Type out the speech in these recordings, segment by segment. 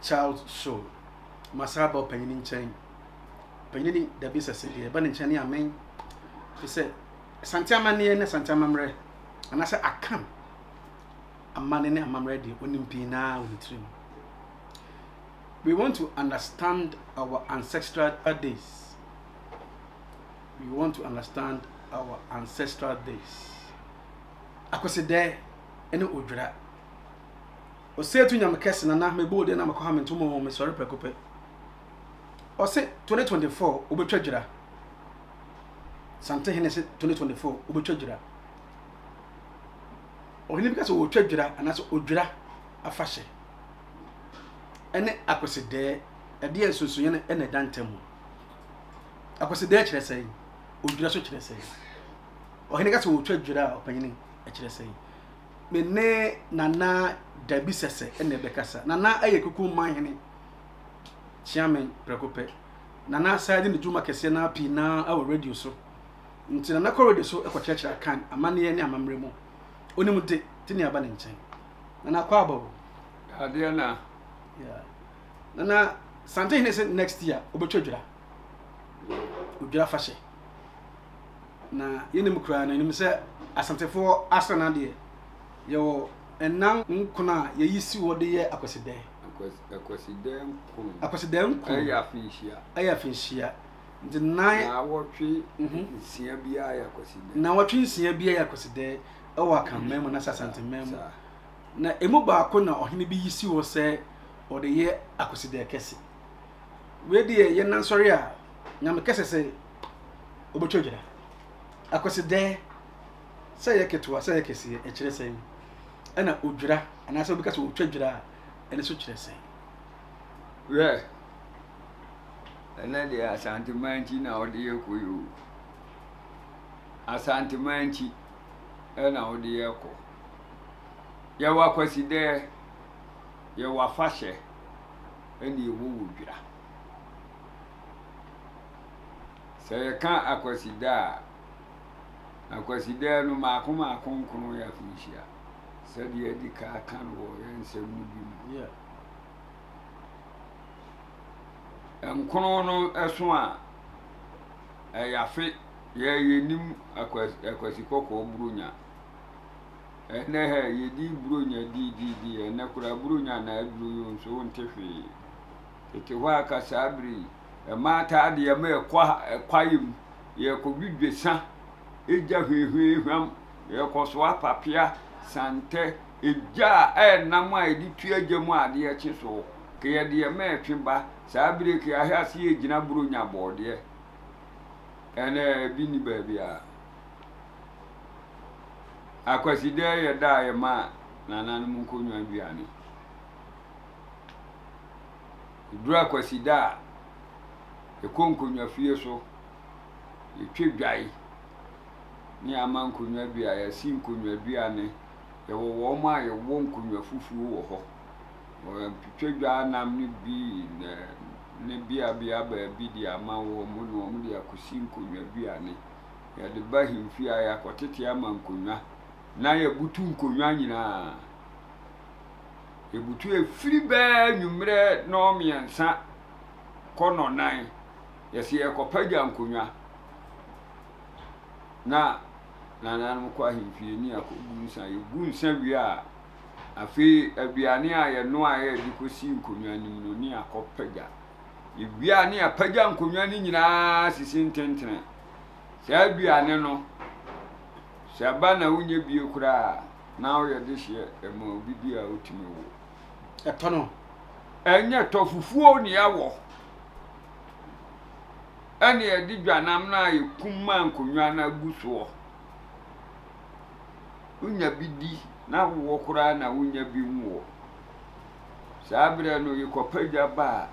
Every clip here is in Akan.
Charles Show. Masa aba ɔpanyin nkyɛn. Ɔpanyin ni dabi sɛ sɛ deɛ ɛba ne nkyɛn ne amen. Fi sɛ Asante amanneɛ ne Asante amammerɛ anaasɛ Akan amanne ne amammerɛ deɛ onim pii naa wɔ ne tirim. We want to understand our ancestral days. We want to understand our ancestral days. Akwasidɛ ne odwira. Ɔsɛetu Nyame kɛse nana mebɔ wo din na mekɔ ha me ntoma o mesɔre prɛko pɛ. Ɔse 2024 wobɛtwa dwira. Santehene se 2024 wobɛtwa dwira. Ɔhene bi ka sɛ wɔtwa dwira anaasɛ odwira afahyɛ ɛne akwasidɛɛ ɛdeɛ nsonsonoeɛ no ɛna ɛda ntam. Akwasidɛɛ kyerɛ sɛn? Odwira so kyerɛ sɛn? Ɔhene ka sɛ wɔtwa dwira a ɔpanyini ɛkyerɛ sɛn? Me ne Nana Dabi Sɛsɛ na ɛbɛkasa. Nana yɛ Kuku Manhene Kyeame prɛko pɛ. Nana san di ne dwuma kɛseɛ no ara pii no ara wɔ radio so. Nti Nana kɔ radio so kɔkyerɛkyerɛ Akan amanneɛ ne amammerɛ mu. Onim de, nti ne aba ne nkyɛn. Nana kɔ aba o. Adeɛ na. Yeah. Nana, Santehene se next year wobɛtwa dwira. Odwira fahyɛ. Na yɛnim koraa no, yɛnim sɛ Asantefoɔ asena deɛ, yɛwɔ ɛnan nkono a yɛyi si hɔ de yɛ akwasidɛɛ. Akwasidɛɛ nkono. Akwasidɛɛ nkono. Ɛyɛ afinhyia. Ɛyɛ afinhyia. Nti nan. Naawɔtwe nsia biara yɛ akwasidɛɛ. Naawɔtwe nsia biara yɛ akwasidɛɛ ɛwɔ Akanman mu anaasɛ Asanteman mu. Na emu baako na ɔhene bi yi si hɔ sɛ ɔde yɛ akwasidɛɛ kɛse. Wei deɛ yɛn nansɔre a Nyame kɛsɛ sɛ wobɛtwa dwira. Akwasidɛɛ, sɛ ɛyɛ ketewa, sɛ ɛyɛ kɛseɛ, ɛkyerɛ sɛn? Ɛna odwira, anaasɛ obi ka sɛ otwa dwira a, ɛno nso kyerɛ sɛn? Hwɛ, ɛnɛ deɛ Asanteman nti na wode yɛ kɔ yi o. Asanteman nti ɛna wode yɛ kɔ. Yɛwɔ akwasidɛɛ, yɛwɔ afahyɛ, ɛna yɛwɔ wɔ dwira. Sɛ yɛka Akwasida a, Akwasida no mmaako mmaako nkono yɛ afinhyia sɛdeɛ yɛadi ka aka no wɔ yɛn nsɛm no bi mu. Nkono no so a, ɛyɛ afe. Yɛ yɛnim akwasi kɔkɔɔ buronya. Ɛnɛ hɛ yɛdi buronya diidiidi ɛnɛ koraa buronya na aduro yi nso wonte hwee. Tete hɔ a ka saa bere yi, mmaa taa de yɛn ma yɛkɔ kwaeɛ mu, yɛkɔdwidwe sa, egya hwehwehwam, yɛkɔsoa papea, santɛ, egya a ɛyɛ nam a yɛde tua gya mu a adeɛ kye soɔ, ka yɛde yɛn ma ɛtwe ba. Saa bere yi ka yɛahwɛ ase yɛgyina Buronya bɔɔdeɛ. Ɛnɛ ebi nni baabiara. Akwasidɛ yɛ da a yɛma nananom nkonnwa aduane. Ɛduru Akwasida a, yɛkɔ nkonnwa fie so, yɛtwa dwae ne yɛama nkonnwa dua, yɛasi nkonnwa dua ne yɛwɔ wɔn a yɛwɔ nkonnwa fufuo wɔ hɔ. Wɔtwitwa dwa nam no bi na ne beabea baabi de ama wɔn na wɔde akɔsi nkonnwa dua ne. Yɛde ba ahemfie a, yɛakɔtete ama nkonnwa na yɛbutu nkonnwa nyinaa. Yɛbutu ɛfiri bɛɛ anwummerɛ nnɔnmiɛnsa kɔ nnɔnnan. Yɛse yɛrekɔpagya nkonnwa na nananom kɔ ahemfie ne yɛakɔgu nsa. Yɛgu nsa wie a, afei aduane a yɛnoaeɛ a yɛde kɔsi nkonnwa no mu no ne yɛakɔpagya. Yɛwie a ne yɛapagya nkonnwa no nyinaa sisi ntentene. Saa aduane no, sɛ ɛba na wonyɛ bie koraa a, na woyɛ dehyeɛ ɛma obi di a otumi wo. Ɛtɔ no. Ɛnyɛ tɔ fufuo ne ɛwɔ ɛne yɛde dwanam no a yɛkum ma nkonnwa no agu soɔ. Wonya bi di na wowɔ koraa na wonya bi nwoɔ. Saa berɛ no yɛkɔpagya ba a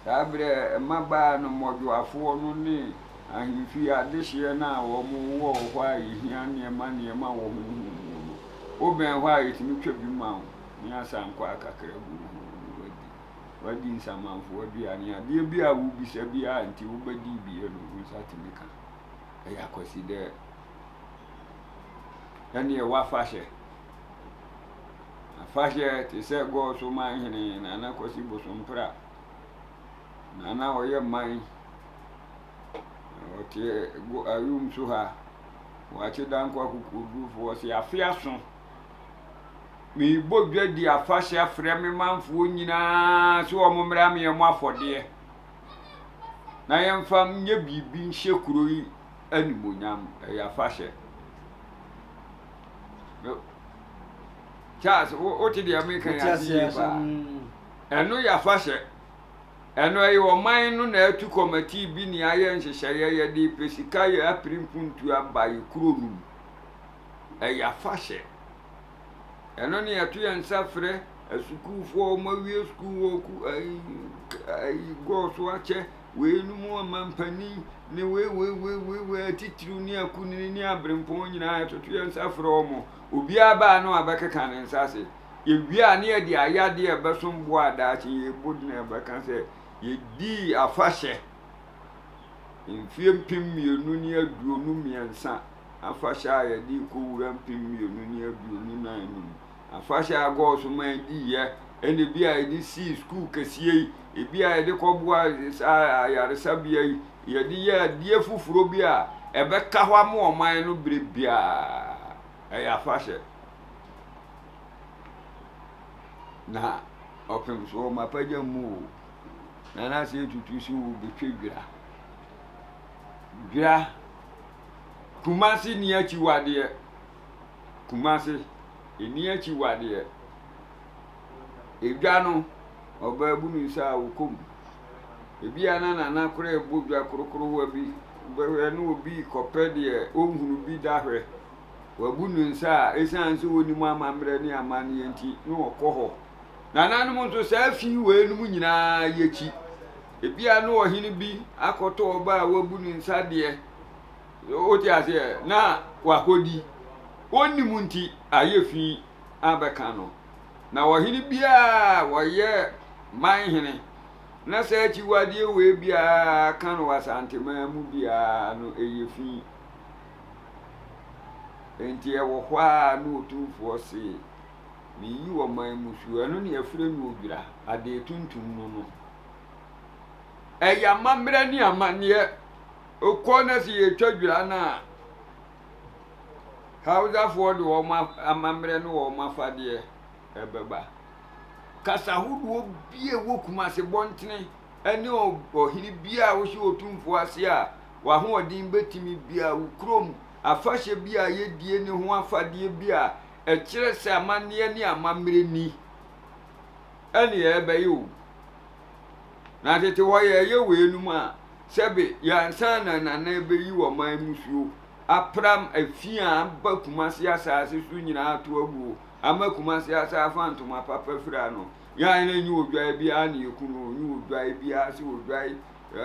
Saa berɛ mmabaa no, mmɔdwoafoɔ no ne ahemfie adehyeɛ no a wɔwɔ hɔ a yɛhia nneɛma nneɛma wɔ honhom mu no, wobɛn hɔ a yɛtumi twa bi ma wo ne asankwaa kakra gu wo ho na woadi. Woadi nsamanfoɔ aduane, adeɛ bi a wobisa biara nti wobɛdi bie no, wo nsa tumi ka. Ɛyɛ akwasidɛ. Ɛneɛ w'afahyɛ. Afahyɛ te sɛ Gɔɔso manhene Nana Kwasi Bosompra. Nana ɔyɛ man. Ɔte Ayum so ha. Wakye Dankwa akokoɔdurufoɔ. Ɔse afe aso. Merebɔ dwa di afahyɛ afrɛ me manfoɔ nyinaa sɛ wɔn mmra mmɛyɛ mo afɔdeɛ na yɛmfa nyɛ biribi nhyɛ kuro yi animuonyam. Ɛyɛ afahyɛ. Charles, wote deɛ meka yi ase yie paa. Ɛno yɛ afahyɛ. Ɛno ɛyɛ ɔman no na atu kɔmatii bi ne ayɛ nhyehyɛeɛ yɛde pɛ sika yɛ apiri mpuntuo aba yɛ kuro no mu. Ɛyɛ afahyɛ. Ɛno ne yɛto yɛn nsa frɛ asukuufoɔ a wɔawie sukuu wɔ ku ayi ayi gɔɔ so akyɛ weinom amampanin ne wei wei wei wei wei atitiriw ne akunini ne aberempɔn nyinaa yɛtoto yɛn nsa frɛ wɔn. Obiara baa no abɛkeka ne nsa ase. Yɛwie a ne yɛde ayɛ adeɛ a ɛbɛsom bo a daakye yɛbɔ din a yɛbɛka sɛ yɛdii afahyɛ mfeɛ 2023 afahyɛ a yɛde rekɔwura 2024 no mu. Afahyɛ a Gɔɔso man diiɛ ɛna ebi a yɛde sii sukuu kɛseɛ yi, ebi a yɛde kɔboa saa ayaresabea yi, yɛde yɛ adeɛ foforɔ bi a ɛbɛka hɔ ama ɔman no berɛ biara. Ɛyɛ afahyɛ. Na ɔpem so wɔn apagya mu o, na n'ase etutu so wɔbɛtwa dwira. Dwira. Kumasi nni akyiwadeɛ. Kumasi nni akyiwadeɛ. Edwa no, ɔbaa bu ne nsa a ɔkɔ mu. Ebia na Nana koraa rebɔ dwa korokorowa bi, wobɛhwɛ na obi rekɔpɛ deɛ ɔnhunu bi da hwɛ. Wabu ne nsa a, ɛsiane sɛ ɔnnim amammerɛ ne amanneɛ nti, na ɔkɔ hɔ. Nananom nso, saa fi weinom nyinaa yɛkyi. Ebia na ɔhene bi akɔtɔ ɔbaa a wabu ne nsa deɛ, wote aseɛ, na wakɔdi. Ɔnnim nti, ayɛ fi abɛka no. Na ɔhene biara a ɔyɛ man hene na saa akyiwadeɛ wei biara ka no wɔ Asanteman mu biara no, ɛyɛ fi. Enti ɛwɔ hɔ ara na Otumfoɔ se, Meyi ɔman mmusuo, ɛno ne yɛfrɛ no odwira, adeɛ tuntum no no. Ɛyɛ amammerɛ ne amanneɛ. Wokɔ na sɛ yɛtwa dwira no a, Hausafoɔ de wɔn amammerɛ ne wɔn afadeɛ ɛbɛba. Kasa ahodoɔ bi a ɛwɔ Kumase bɔntene ne ɔhene bi a wohyɛ otumfoɔ ase a w'ahoɔden bɛtumi bi a wo kurom afahyɛ bi a yɛdie ne ho afadeɛ bi a ɛkyerɛ sɛ amanneɛ ne amammerɛ ni ɛne ɛbɛyɛ o. Na tete hɔ yɛyɛ weinom a, sɛbe yɛansa na Nana ɛbɛyi ɔman mmusuo apram afi a aba Kumasi asaase so nyinaa ato aguo ama Kumasi asa afa ntoma papa fira no. Yɛn na nyɛ odwae biara na yɛku no, nyɛ odwae biara sɛ odwae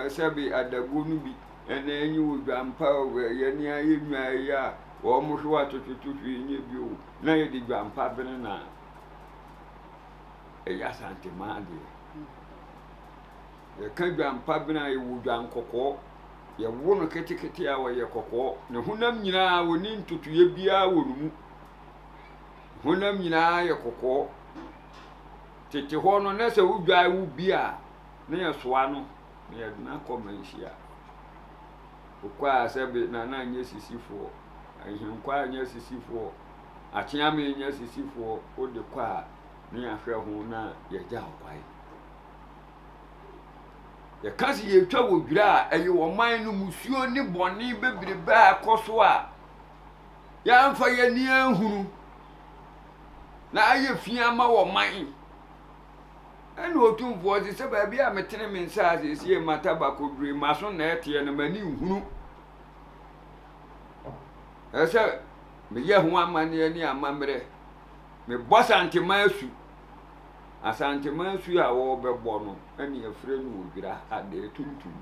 sɛbe adaguo no bi ɛna ɛnyɛ odwampa yɛne ayɛ nnwae yi a wɔn hwe atotwetwe hwee nyɛ bio na yɛde dwampa bene na ɛyɛ Asanteman deɛ. Yɛka dwampa bene a yɛwɔ dwan kɔkɔɔ. Yɛwo no ketekete a ɔyɛ kɔkɔɔ. Ne honam nyinaa ɔnni ntotoeɛ biara wɔ ne mu. Honam nyinaa yɛ kɔkɔɔ. Tete hɔ no na sɛ wodwae wo bi a na yɛsoa no na yɛde no akɔ manhyia. Wokɔ a sɛbe nana nyɛ sisifoɔ, ahenkwaa nyɛ sisifoɔ, akyeame nyɛ sisifoɔ, wode kɔ a na yɛahwɛ ho na yɛagya wo kwan. Yɛka sɛ yɛtwa wɔ dwira a, ɛyɛ ɔman no musuo ne bɔne bebrebe a ɛkɔ so a yɛamfa yɛn ani anhunu na ayɛ fi ama ɔman. Ɛna Otumfoɔ se, sɛ baabi a metene me nsa a seesei mataba kɔdure, m'aso na ɛteɛ no, m'ani nhunu. Ɛsɛ sɛ meyɛ ho amanneɛ ne amammerɛ. Mebɔ Asanteman asu. Asanteman asu a wɔrebɛbɔ no ɛne yɛfrɛ no odwira, adeɛ tuntum.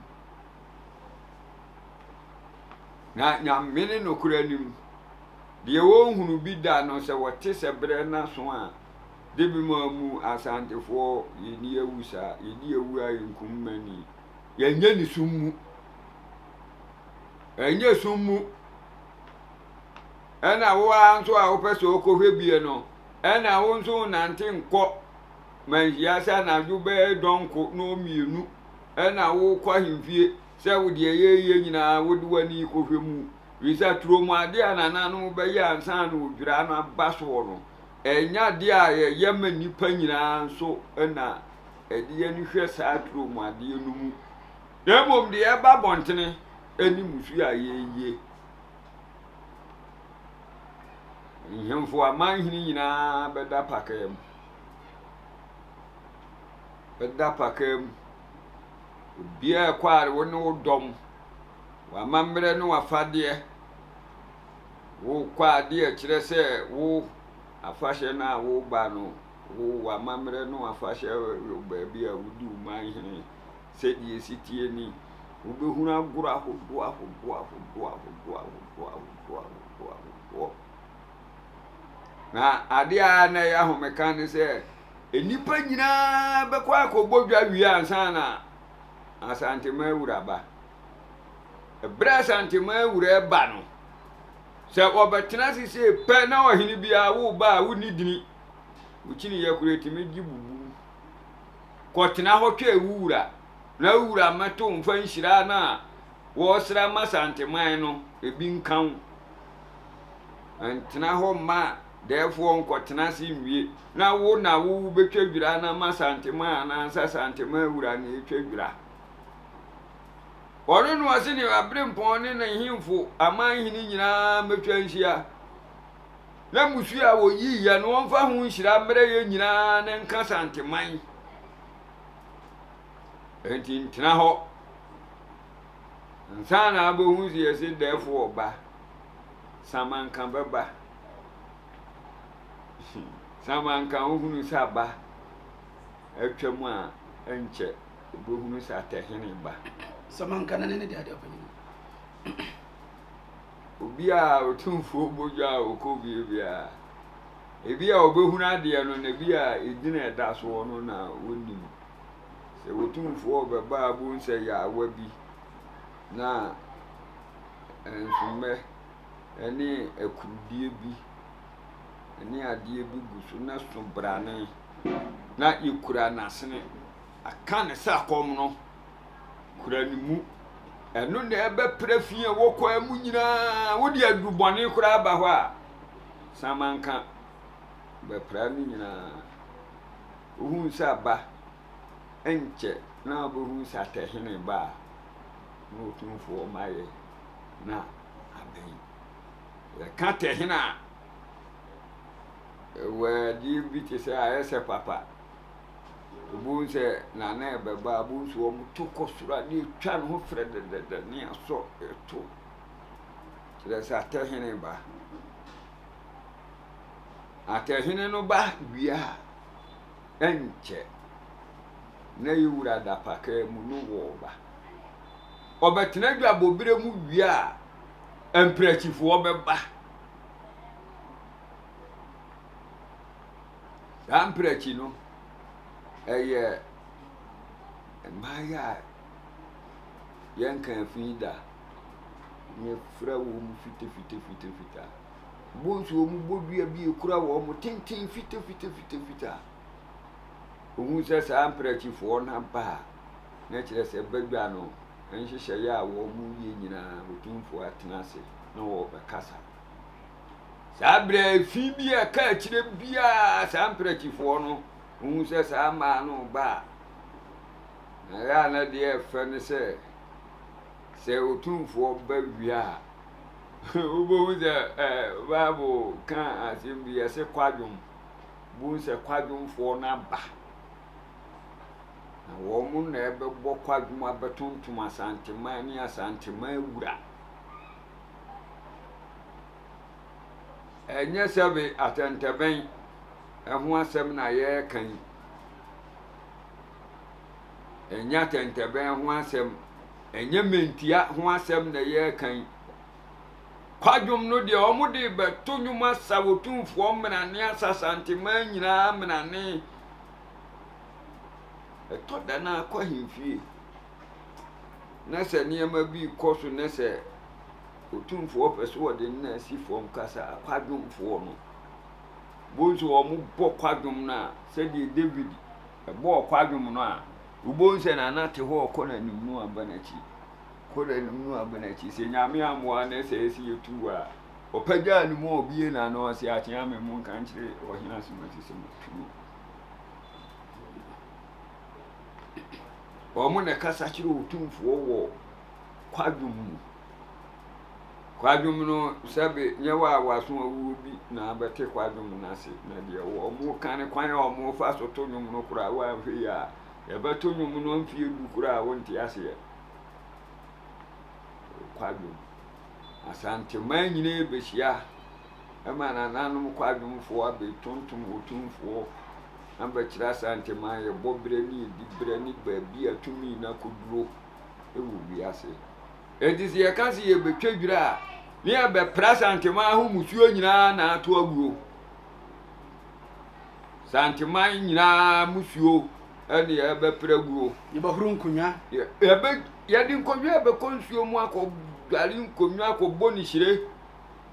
Na Nyame ne nokorɛ nim. Deɛ wɔnhunu bi da no sɛ wɔte sɛ berɛ no aso a, de bi ma mu Asantefoɔ yɛnni awu saa, yɛdi awu a yɛnkum mani. Yɛnyɛ ne sum mu. Ɛnyɛ sum mu. Ɛna wo ara nso a wopɛ sɛ wokɔhwɛ bie no, Ɛna wo nso wonante nkɔ manhyia sɛ anadwo bɛyɛ dɔnko na ɔmmienu ɛna wokɔ ahemfie sɛ wo deɛ yɛyɛ nyinaa wode w'ani kɔhwɛ mu. Firi sɛ turo mu adeɛ a nananom bɛyɛ ansa na odwira no aba soɔ no, ɛnyɛ adeɛ a yɛyɛ ma nnipa nyinaa nso na ɛde yɛn ani hwɛ saa turo mu adeɛ no mu. Na mmom deɛ ɛba abɔntene ne mmusuo a yɛyie. Nhemfo amanhene nyinaa bɛda pakaa mu. Bɛda pakaa mu. Obiara ɛkɔ a wo ne wo dɔm, w'amammerɛ ne w'afadeɛ. Wokɔ adeɛ ɛkyerɛ sɛ wo afahyɛ no a woba no, wo w'amammerɛ ne w'afahyɛ wɔ baabi a wodi wo manhene sɛdeɛ ɛsi teɛ ni. Wobɛhunu agorɔ ahodoɔ ahodoɔ ahodoɔ ahodoɔ ahodoɔ ahodoɔ ahodoɔ ahodoɔ. Na adeɛ a na ɛyɛ ahomeka ne sɛ nnipa nyinaa bɛkɔ akɔbɔ dwa wie ansa na Asantema awura ba. Ɛberɛ a Asantema awura ɛba no, sɛ wɔbɛtena ase sei pɛ na ɔhene biara woba a wonni dini, wo kyiniiɛ koraa ɛtumi gye bubu. Kɔtena hɔ twɛn wo wura na wo wura mmɛto mfa nhyira no a wɔresra ma Asanteman no ebi nka wo. Ntena hɔ mma dɛɛfoɔ nkɔtena ase nwie na wo na wobɛtwa dwira no ama Asanteman anaasɛ Asanteman wura na ɛtwa dwira. Ɔno na ɔse ne aberempɔn ne ne nhemfo amanhene nyinaa mmɛtwa nhyia na mmusua a wɔyiiɛ no wɔmfa ho nhyira mmerɛ yɛn nyinaa ne nka Santeman. Enti ntena hɔ. Nsa na abɛhu sɛ yɛse dɛɛfo ɔba, samanka bɛba. Samanka wohunu sɛ aba atwam a ɛnkyɛ wobɛhunu sɛ atɛhene ba. Samanka no ne ne deɛ adeɛ ɔpanyin. Obi a otumfoɔ bɔ dwa a ɔkɔ bie biara, ebi a ɔbɛhunu adeɛ no na ebi a edin a ɛda soɔ no na ɔnnim. Sɛ otumfoɔ rebɛba a wobɛhu sɛ yaawa bi na nsommɛ ne akurudie bi ne adeɛ bi gu so na so brane na yɛkura n'asene aka ne sɛ akɔm no. kura ne mu. Ɛno na ɛbɛpra fi a ɛwɔ kwan mu nyinaa. Wode aduru bɔne koraa ba hɔ a, samanka bɛpra no nyinaa. Wohu sɛ aba nkyɛ na wobɛhu sɛ atɛhene ba a, na otumfoɔ ma yɛ na abɛn. Yɛka tɛhene a, ɛwɔ adeɛ bi te sɛ ayɛ sɛ papa. Wobɛhu sɛ nana ɛbɛba a, wobɛhu sɛ wɔto kɔ soro a ne ɛtwa ne ho frɛdɛdɛdɛ ne asɔ ɛto. Kyerɛ sɛ atɛhene ba. Atɛhene no ba wie a, ɛnkyɛ na yɛ wura da pakaa mu no wɔɔba. Ɔbɛtena dwabɔberɛ mu wie a, mprɛkyifoɔ bɛba. Saa mprɛkyi no, ɛyɛ mmaayewa a yɛnka fi da na yɛfira wɔn fitafitafitafita. Wobɛhu sɛ wɔn bodua bi ekura wɔn tenten fitafitafitafita. Wohu sɛ saa mprɛkyifoɔ no aba a, na kyerɛ sɛ badwa no nhyehyɛeɛ a wɔyɛ nyinaa, Otumfoɔ atena ase na wɔrebɛkasa. Saa berɛ a efi bi a ɛka akyire biara saa mprɛkyifoɔ no wohu sɛ saa mmaa no reba a, na ɛyɛ a na deɛ ɛfɛ ne sɛ sɛ otumfoɔ ba wie a wobɛhu sɛ ɛɛ Bible ka asɛm bi yɛse kwadwom bohu sɛ kwadwomfoɔ no aba na wɔn na ɛbɛbɔ kwadwom abɛtontom Asanteman ne Asanteman wura. Ɛnyɛ sɛbe atɛntɛbɛn ho asɛm na yɛreka yi. Ɛnyɛ atɛntɛbɛn ho asɛm, ɛnyɛ mmentia ho asɛm na yɛreka yi. Kwadwom no deɛ wɔde bɛto nnwom asa Otumfoɔ mmenane asa Asanteman nyinaa mmenane. Ɛtɔ da no akɔ ahemfie. na sɛ nneɛma bi rekɔ so na sɛ otumfoɔ pɛ sɛ ɔde ne nan si fam kasa a, kwadwomfoɔ no. Bohu sɛ wɔbɔ kwadwom no a, sɛdeɛ David bɔɔ kwadwom no a, wobɛhu sɛ Nana te hɔ ɔkɔ n'anim no aba n'akyi, kɔ n'anim no aba n'akyi. Sɛ Nyame ammoa na sɛ ɛsɛ yɛtu a, ɔpagyaa ne mu a ɔbie n'ano ɔse akyea me mo nka nkyerɛ ɔhene asomasi sɛ matu no. Wɔn na ɛkasa kyerɛ otumfoɔ wɔ kwadwom mu. Kwadwom no, sɛbe nyɛ wo a w'aso awuo bi na abɛte kwadwom no ase, na deɛ wɔka ne kwan a wɔfa so to nnwom no koraa woanhwɛ yie a, yɛbɛto nnwom no mfeɛ du koraa a wonte aseɛ. Kwadwom. Asanteman nyinaa bɛhyia ma nananom kwadwomfoɔ abɛtontom otumfoɔ abɛkyerɛ Asanteman yɛ bɔberɛ ne yɛ diberɛ ne baabi a tumi no akɔduro wɔ wiase. Enti sɛ yɛka sɛ yɛbɛtwa dwira a, ne yɛbɛpra Santeman ho musuo nyinaa na ato aguo. Santeman nyinaa musuo ɛne yɛbɛpra guo. Yɛbɛhoro nkonnwa. Yɛbɛ yɛde nkonnwa yɛbɛkɔ nsuo mu akɔdware nkonnwa akɔbɔ ne hyire.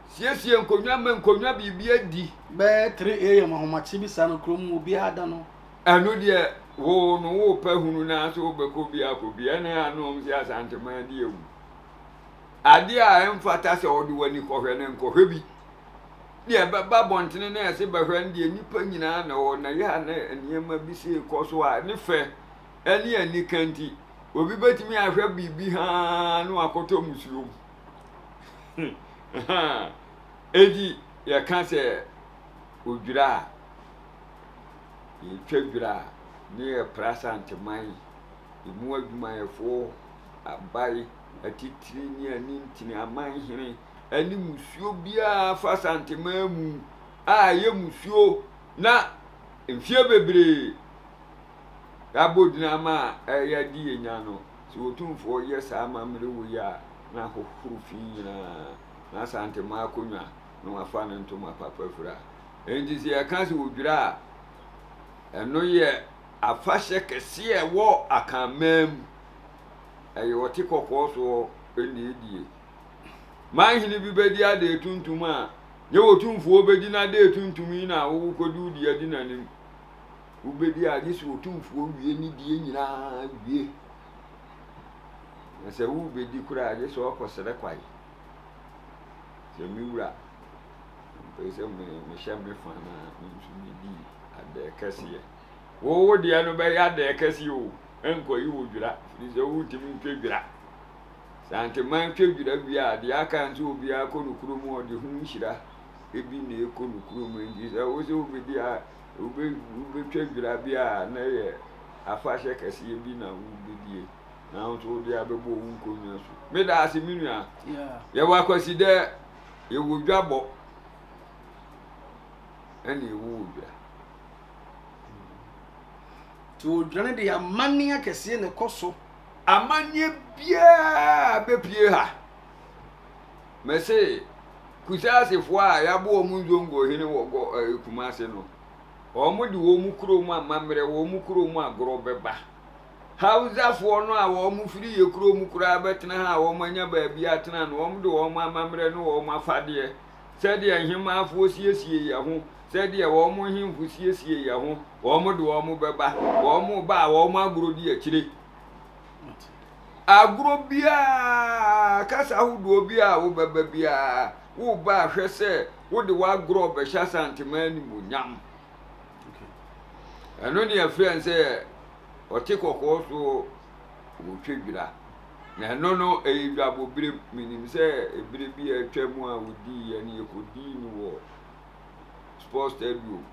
Siesie nkonnwa ma nkonnwa biribi adi. Bɛyɛ 3 am ahomakye bi saa no kurom obiara da no. Ɛno deɛ wo no wopɛ hunu naa sɛ wobɛkɔ bi akɔ bi ɛne ano ɔm sɛ Asanteman di awu. Adeɛ a ɛmfata sɛ wode w'ani kɔhwɛ no nkɔhwɛ bi. Deɛ ɛbɛba abɔntene na ɛse bɛhwɛ no deɛ nnipa nyinaa na ɛwɔ na yɛ a na nneɛma bi sei kɔ so a ne fɛ ɛne anika nti obi bɛtumi ahwɛ biribi haa na wakɔtɔ musuo mu. Enti yɛka sɛ odwira a yɛtwa dwira a, ne yɛpra Asanteman emu adwumayɛfoɔ, abae, atitire ne anintini, amanhene ne mmusuo biara fa Asanteman mu a ɛyɛ mmusuo na mfeɛ bebree yɛabɔ din ama a yɛadi yɛn nya no, sɛ Otumfoɔ yɛ saa amammerɛ wei a, na ahohoro fi nyinaa na Asanteman akonnwa na wafa ne ntoma papa fira. Enti sɛ yɛka sɛ odwira a, ɛno yɛ afahyɛ kɛseɛ a ɛwɔ Akanman mu. Ɛyɛ ɔte kɔkɔɔ soɔ na ɛdie. Manhene bi bɛdi adeɛ tuntum a, nyɛ otumfoɔ bɛdi n'adeɛ tuntum yi na wokɔdi wo deɛ adi n'anim. Wobɛdi a gye sɛ otumfoɔ wie ne deɛ nyinaa wie. Na sɛ wobɛdi koraa gye sɛ ɔkɔsrɛ kwae. Sɛ me wura Mepɛ sɛ mehyɛ me fa na me nso medi adɛɛ kɛseɛ. Wo wo deɛ no bɛyɛ adɛɛ kɛseɛ o, ɛnkɔyi wo dwira, firi sɛ wontumi ntwa dwira. Sɛ Anteman twa dwira wie a, deɛ aka nso obiara kɔ no kurom ɔde ho nhyira ebi na ɛkɔ no kurom. Nti sɛ wo sɛ wobɛdi a, wobɛtwa dwira bi a na ɛyɛ afahyɛ kɛseɛ bi na wobɛdie. Na wo nso wode abɛbɔ wo nkonnwa so. Meda ase me nua. Yɛwɔ akwasidɛ. Yɛwɔ dwabɔ ɛna yɛwɔ odwira. Nti odwira no deɛ amanneɛ akɛseɛ na ɛkɔ so. Amanneɛ biara bɛpue ha. Mɛse Kusaasefoɔ a yɛabɔ wɔn nzongo hene wɔ gɔ ɛɛ Kumase no, wɔn de wɔn kurom amammerɛ, wɔn kurom agorɔ bɛba. Hausafoɔ no a wɔfiri yɛ kuro mu koraa bɛtena ha a wɔanya baabi atena no, wɔde wɔn amammerɛ ne wɔn afadeɛ, sɛdeɛ nhemaafoɔ siesie yɛ ho, sɛdeɛ wɔn nhemfo siesie yɛ ho, wɔde wɔn bɛba. Wɔn ba a wɔn agorɔ di akyire. Agorɔ biara, kasa ahodoɔ biara a wobɛba biara, woreba a hwɛ sɛ wode w'agorɔ bɛhyɛ Asantema animuonyam. Ɛno ne yɛfrɛ no sɛ ɔte kɔkɔɔ so ɔretwa dwira. Na ɛno no ɛyɛ dwabɔberem. Menim sɛ ɛberɛ bi a atwa mu a wɔdiiɛ no yɛkɔdii no wɔ sports stadium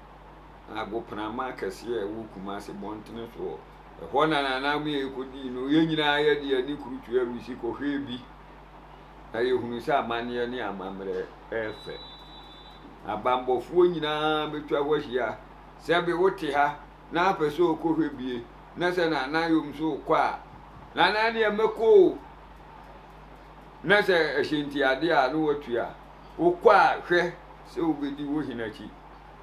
agoprama kɛseɛ a ɛwɔ Kumasi bɔntene soɔ. Ɛhɔ na nananom yɛ yɛkɔdii no. Yɛn nyinaa yɛde yɛn ani kurutua wisi kɔhwɛɛ bi. Na yɛhunu sɛ amanneɛ ne amammerɛ ɛyɛ fɛ. Abanbɔfoɔ nyinaa bɛtwa hɔ ahyia. Sɛbe wote ha na apɛ sɛ ɔkɔhwɛ bie na sɛ Nana Yom nso rekɔ a, Nana neɛ mɛkɔ o. Na sɛ ɛhyɛ ntiadeɛ a na watua. Wokɔ a hwɛ sɛ wobɛdi wo hene akyi.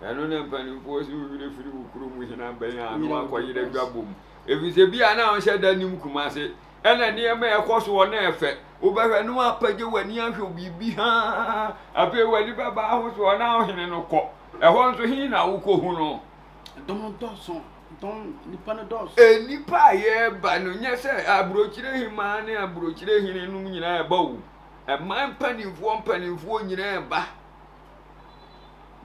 Ɛno na mpanimfoɔ sɛ wo werɛ firi wo kurom hene abɛn a na wakɔyerɛ dwabɔ mu. Ɛfiri sɛ bi a na ɔnhyɛ da nim Kumase. Ɛna nneɛma a ɛkɔ soɔ no ɛfɛ. Wobɛhwɛ na woapagya w'ani ahwɛ biribi haa. Afei w'ani bɛba ahosoɔ na ɔhene no kɔ. Ɛhɔ nso he na wokɔhu no? Dɔm no dɔɔso. Dɔm, nnipa no dɔɔso. Nnipa a yɛreba no, nyɛ sɛ aburokyire hemaa ne aburokyire hene nom nyinaa ɛba o. Ɛman mpanimfoɔ mpanimfoɔ nyinaa ɛba.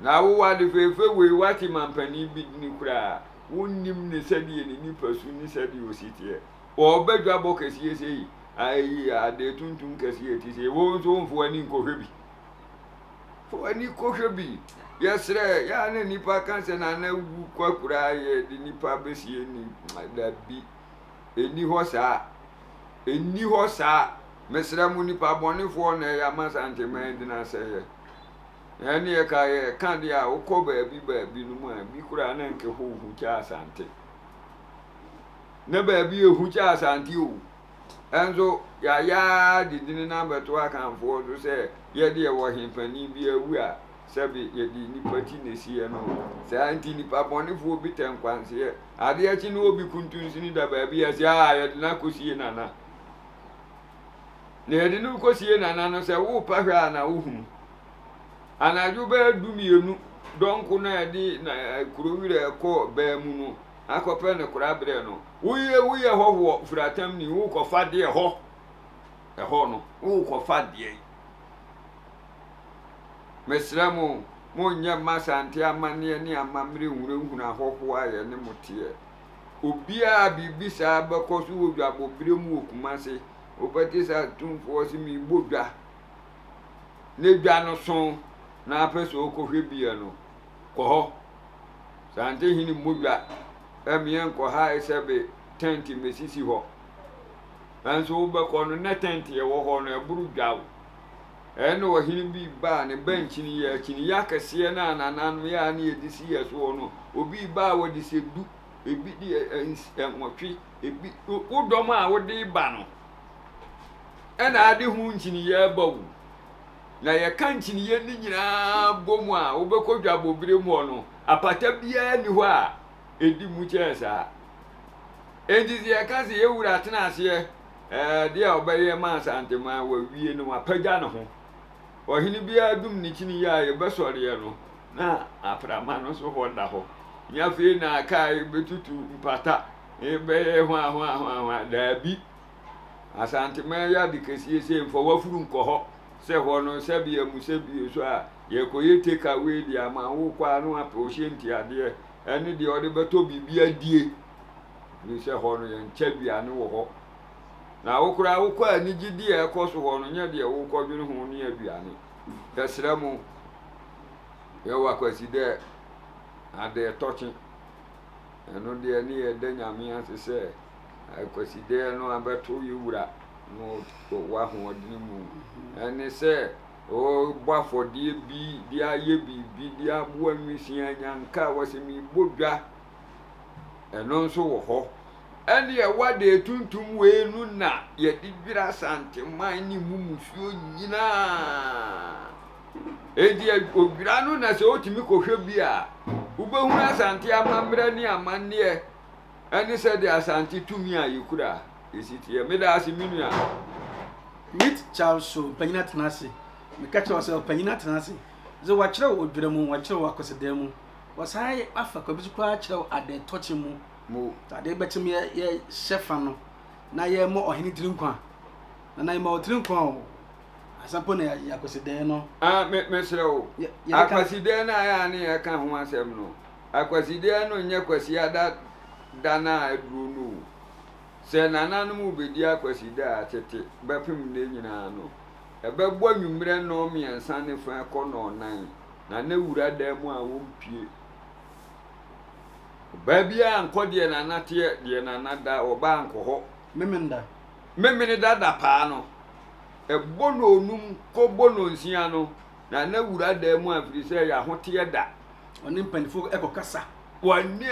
Na wo ade fɛɛfɛ wei woate mampanin bi dini koraa, wonnim ne sɛdeɛ ne nipasu ne sɛdeɛ ɔsi teɛ. Ɔreba dwabɔ kɛseɛ sei, ayi adeɛ tuntum kɛseɛ ɛti sei, wo nso womfa w'ani nkɔhwɛ bi. Fa w'ani kɔhwɛ bi. Yɛsrɛ, yɛ a na nnipa ka sɛ Nana wu kwa koraa yɛde nnipa bɛsie ni. Dabi, ɛnni hɔ saa. Ɛnni hɔ saa. Mesrɛ mo nnipa bɔnefoɔ na ɛyɛ ama Asanteman din asɛeɛ. Ɛne ɛka yɛka deɛ a wokɔ baabi baabi no mu a bi koraa na nka ɛhɔ hu kyɛ Asante. Na baabi ehu kyɛ Asante o. Nso yɛayɛ ara de dini no abɛto Akanfoɔ so sɛ yɛ deɛ wɔ hempanin bi awu a sɛbe yɛde nnipa ti na ɛsiiɛ no. Saa nti nnipa bɔnefoɔ bi tɛ nkwanseɛ. Adeɛ kye na obi kuntunsini da baabi a sɛ a yɛde no akɔsie nana. Na yɛde no kɔsie nana no sɛ worepa hwɛ a na wohunu. Anadwo bɛyɛ dumienu dɔnko na yɛde na kuro werɛ kɔ baa mu no akɔpɛ ne koraberɛ no. Woyɛ woyɛ hɔhoɔ firatamni worekɔfa deɛ hɔ ɛhɔ no worekɔfa deɛ. Mesrɛ mo monyɛ mma Asante amanneɛ ne amammerɛ nhunahuna ahɔhoɔ a yɛne mo teɛ. Obiara a biribi saa bɛkɔ so wɔ dwabɔberɛ mu wɔ Kumase, wobɛte sɛ atumfoɔ se merebɔ dwa ne dwa no so na apɛ sɛ ɔkɔhwɛ bia no, kɔ hɔ. Sante hene mmɔ dwa, ɛmeɛ nkɔhae sɛ be tɛnte mmɛsisi hɔ. Nanso wobɛkɔ no, na tɛnte ɛwɔ hɔ no, ɛboro dwa o. Ɛne ɔhene bi ba a ne ba nkyiniiɛ, akyiniiɛ akɛseɛ no a nananom yɛ a ne yɛde si yɛ soɔ no, obi ba a wɔde sɛ du, ebi de nwɔtwe, ebi, wo dɔm a wode ba no, ɛna ade ho nkyiniiɛ ba wo. Na yɛka nkyiniiɛ no nyinaa bɔ mu a, wobɛkɔ dwabɔbire mu hɔ no, apata biara nni hɔ a ɛdi mu kyɛn saa. Enti sɛ yɛka sɛ yɛwura tena aseɛ, ɛɛ deɛ a ɔbɛyɛ ma Asanteman wawie no wapagya ne ho. Ɔhene biara dum ne kyiniiɛ a yɛbɛsɔreɛ no, na aprama no so hɔ da hɔ. Nyɛ afei na aka a yɛbɛtutu mpata, yɛbɛyɛ hwahwahwahwa, daabi. Asanteman yɛ ade kɛseɛ sei, mfa w'afuru nkɔ hɔ sɛ hɔ no sɛbi amu sɛbi so a yɛkɔyɛ take away de ama wokɔ a na wapɛ wo hyɛ ntiadeɛ ɛne deɛ ɔde bɛtɔ biribi adie ɛfiri sɛ hɔ no yɛnkyɛ aduane wɔ hɔ na wo koraa wokɔ a anigyedie a ɛkɔ so hɔ no nyɛ deɛ wokɔdwene ho ne aduane yɛsrɛ mo yɛwɔ akwasi dɛ adeɛ tɔkye ɛno deɛ ne yɛda nyame ase sɛ Kwasideɛ no abɛto yɛ wura no wɔ ahoɔdene mu. Ɛne sɛ ɔrebɔ afɔdeɛ bi de ayɛ biribi de aboa nwisiaa nyanka a wɔsɛ merebɔ dwa. Ɛno nso wɔ hɔ. Ɛne ɛwɔ adeɛ tuntum wei no na yɛde dwira Asanteman ne mu musuo nyinaa. Enti odwira no na sɛ wotumi kɔhwɛ bi a, wobɛhunu Asante amammerɛ ne amanneɛ ɛne sɛdeɛ Asante tumi a yɛkura si teɛ. Meda ase me nua. Meet Charles so ɔpanyin atena ase. Meka kyerɛ wo sɛ ɔpanyin atena ase. Dze wɔakyerɛw odwira mu, wɔakyerɛw akwasadan mu, wɔsan afa kwa bi so koraa kyerɛw adɛɛtɔkye mu. Mo. Ade bɛkyem yɛ yɛhyɛ fa no na yɛmmɔ ɔhene tiri nkwa. Nana yɛma wo tiri nkwa o. Ansa mpo na yɛayɛ akwasidɛɛ no. Ah, me mesrɛ wo. Akwasidɛɛ no a ɛyɛ a ne yɛka ho asɛm no, Akwasideɛ no nyɛ Kwasiada da no a aduro no o. Sɛ nananom rebɛdi Akwasida a, tete bɛpem nnɛ nyinaa no, ɛbɛbɔ anwummerɛ nnɔnmiɛnsa ne fa kɔ nnɔnnan, na na wura dan mu a wɔmpue. Ɔbaa biara nkɔ deɛ nana teɛ, deɛ nana da, ɔbaa nkɔ hɔ. Memenda. Memeneda da paa no, ɛbɔ nnɔnnum kɔbɔ nnɔnsia no, na na wura dan mu a ɛfiri sɛ ɛyɛ ahoteɛ da. Ɔne mpanyinfoɔ ɛkɔ kasa. Wɔne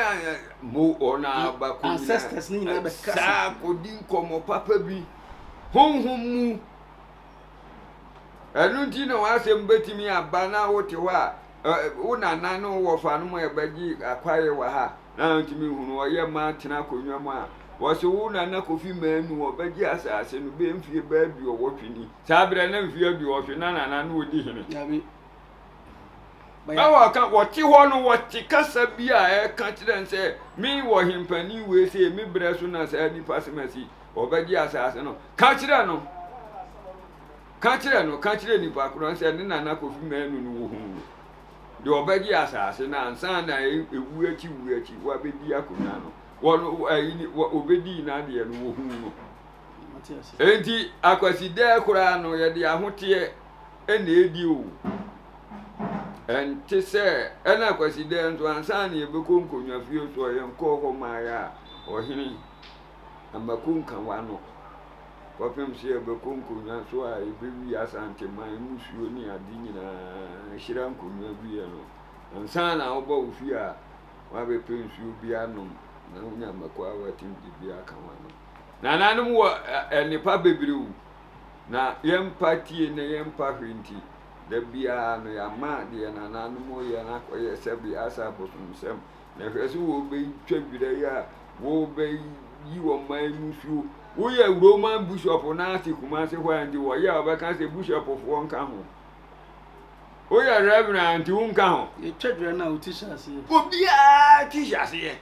mo wɔn abakɔ nyinaa. Ancestors ne nyinaa bɛkasa. Saa kɔdi nkɔmmɔ papa bi honhom mu. Ɛno nti na w'asɛm bɛtumi aba na wote hɔ a wo nana ne wo wɔfa no mu ɛbɛgye akwaye wɔ ha na ntumi hunu ɔyɛ ma tena akonnwa mu a wɔse wo nana Kofi Manu ɔbɛgye asase no bɛyɛ mfie bɛyɛ aduɔwɔtwe ni. Saa berɛ na mfie aduɔwɔtwe na nana no ɔdi hene. Dabi. Na wɔka, wɔte hɔ no, wɔte kasa bi a ɛka kyerɛ no sɛ, Me wɔ hempanin wei sei, me berɛ so na saa nipa semasi, ɔbɛgye asase no. Ka kyerɛ no, ka kyerɛ no, ka kyerɛ nipa korɔ no sɛ ne nana Kofi Manu no wɔhu no, deɛ ɔbɛgye asase no ansa na ewu akyi wu akyi wabɛdi akonnwa no, wɔn ayi ne ɔbɛdii n'adeɛ no wɔhu no. Enti akwasidɛɛ koraa no yɛde ahoteɛ na ɛdi o. Ɛnte sɛ ɛna akwasidɛɛ nso ansa na yɛbɛkɔ nkonnwa fie soɔ yɛnkɔɔ hɔ maaeɛ a ɔhene amako nka w'ano kɔpem sɛ yɛbɛkɔ nkonnwa so a yɛbɛwie Asanteman mmusuo ne ade nyinaa hyira nkonnwa wieɛ no ansa na woba wo fie a woabɛpɛ nsuo bi anom na wonya mako a woatumi de bi aka w'ano. Nananom wɔ nnepa bebree o, na yɛmpa tie na yɛmpa hwɛ nti, da biara no yɛama deɛ nananom yɛ no akɔyɛ sɛbe asa abosomsɛm. Na hwɛ sɛ wɔbɛtwa dwira yi a, wɔbɛyi ɔman musuo. Woyɛ Roman bishop na ate Kumase hɔ a nti wɔyɛ a wɔbɛka sɛ bishopfoɔ nka ho. Woyɛ reverend a nti wonka ho. Yɛtwa dwira no a wo ti hyɛ aseɛ. Obiara ti hyɛ aseɛ.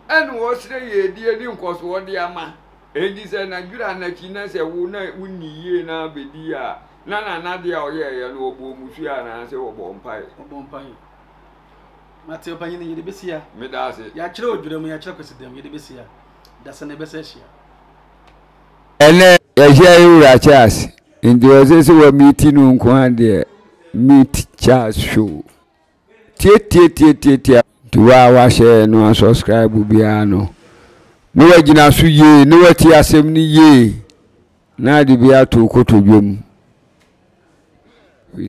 Ɛna ɔsrɛ yiedie ne nkɔsoɔ de ama. Enti sɛ nadwira n'akyi na sɛ wo na wonni yie na abɛdi a, na nana deɛ a ɔyɛeɛ no ɔbɔɔ mmusuo anaasɛ ɔbɔɔ mpaeɛ? Ɔbɔɔ mpaeɛ. Mate ɔpanyin, yɛde bɛsi ha. Meda ase. Yɛakyerɛ odwira mu, yɛakyerɛ kwasidam, yɛde bɛsi ha. Dasa na ɛbɛsa ahyia. Ɛnɛ yɛahyia yɛ wura Charles nti ɔsɛ sɛ wa meet no nko ara deɛ meet Charles show. Tiatiatiatiatia. Nti wo a wahyɛ no asubscribe biara no na wagyina so yie na watie asɛm no yie na ade bi ato wo kotodwe mu.